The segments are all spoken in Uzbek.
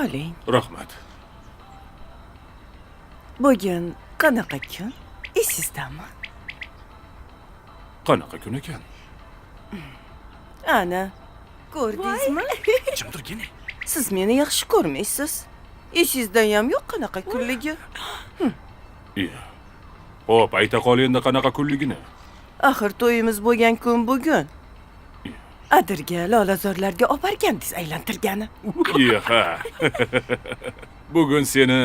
Oling. Rahmat. Bugun qanaqa kun? Esizdami? Qanaqa kun ekan? Ana, ko'rdingizmi? Jim turgin. Siz meni yaxshi ko'rmaysiz. Esingizdan ham yo'q qanaqa kunligi. Iya. Xo'p, ayta qol endi qanaqa kunligini. Axir to'yimiz bo'lgan kun bugun. Adirga, lolazorlarga oborgandingiz aylantirgani. Iya, ha. Bugun seni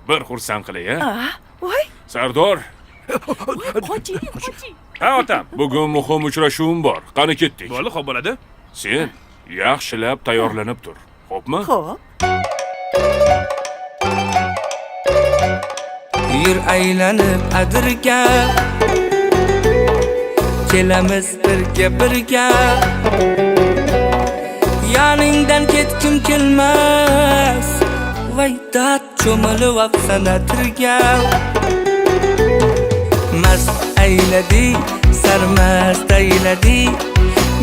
bir xursand qilay, a? A, voy, Sardor. Qoching, qoching. Ha, otam. Bugun muhim uchrashuvim bor. Qani ketdik. Bo'ldi, xo'p bo'ladi. Sen yaxshilab tayyorlanib tur. Xo'pmi? Xo'p. Yur aylanib adirga, kelamiz birga birga. Yoningdan ketkim kelmas, voy dad cho'milib oqsan adirga. Mast ayladi, sarmast ayladi,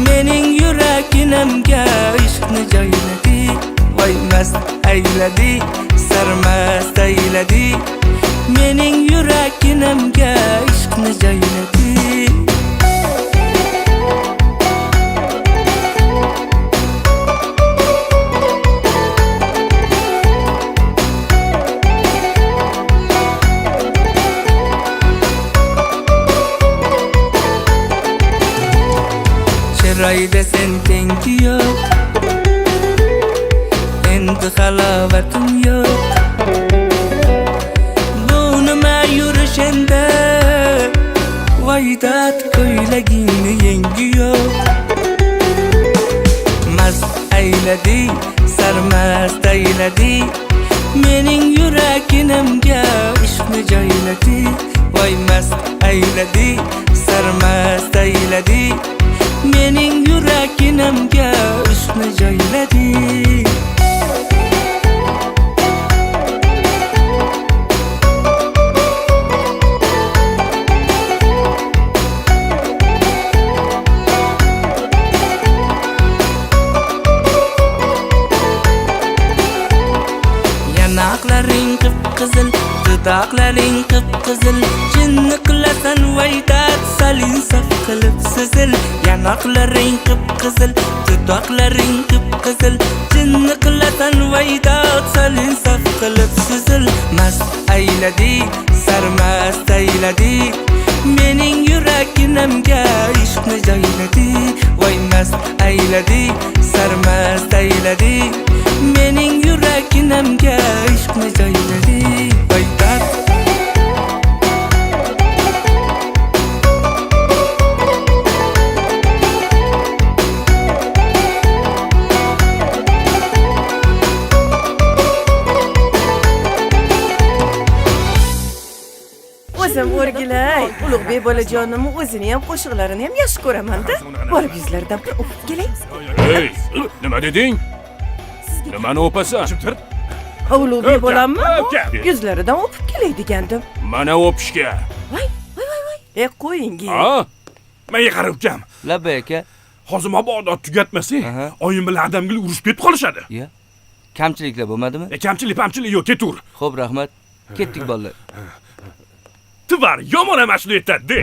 mening yuraginamga ishqni joyladi. Voy mast ayladi, sarmast ayladi, mening yuraginamga ishqni joyladi. Chiroyda sen tengi yo'q, endi halovatim yo'q. Bu nima yurish endi, voy dad ko'ylagingni yengi yo'q. Mast ayladi, sarmast ayladi, mening yuraginamga ishqni joyladi. Voy mast ayladi, sarmast ayladi, mening yuraginamga ishqni joyladi. Yanaqlaring qip-qizil, dudoqlaring qip-qizil, jinni qilasan voy dad, sal insof qilib sizil. Yanaqlaring qip-qizil, dudoqlaring qip-qizil, jinni qilasan voy dad, sal insof qilib sizil. Mast ayladi, sarmast ayladi, mening yuraginamga ishqni joyladi. Voy mast ayladi, sarmast ayladi, mening yuraginamga ishqni joyladi. Voy dad. O'zim o'rgilay. Ulug'bek bolajonimni o'zini ham qo'shiqlarini ham yaxshi ko'raman-da. Borib yuzlaridan bir o'pib kelay. Ey, nima deding? Nimani o'pasan? Jim tur. Ha, Ulug'bek bolammi? O'pka. Yuzlaridan o'pib kelay degandim. Mana o'pishga. Voy, voy, voy, voy. Qo'ying. Ha? Menga qara ukam. Labbay aka. Hozir mabodo tugatmasak, oyim bilan adamgil urushib ketib qolishadi. Ya. Kamchiliklar bo'lmadimi? Kamchilik, pamchilik yo'q, ketur. Xo'p, rahmat. Ketdik bolalar. Tvar yomon emas shuni aytadi.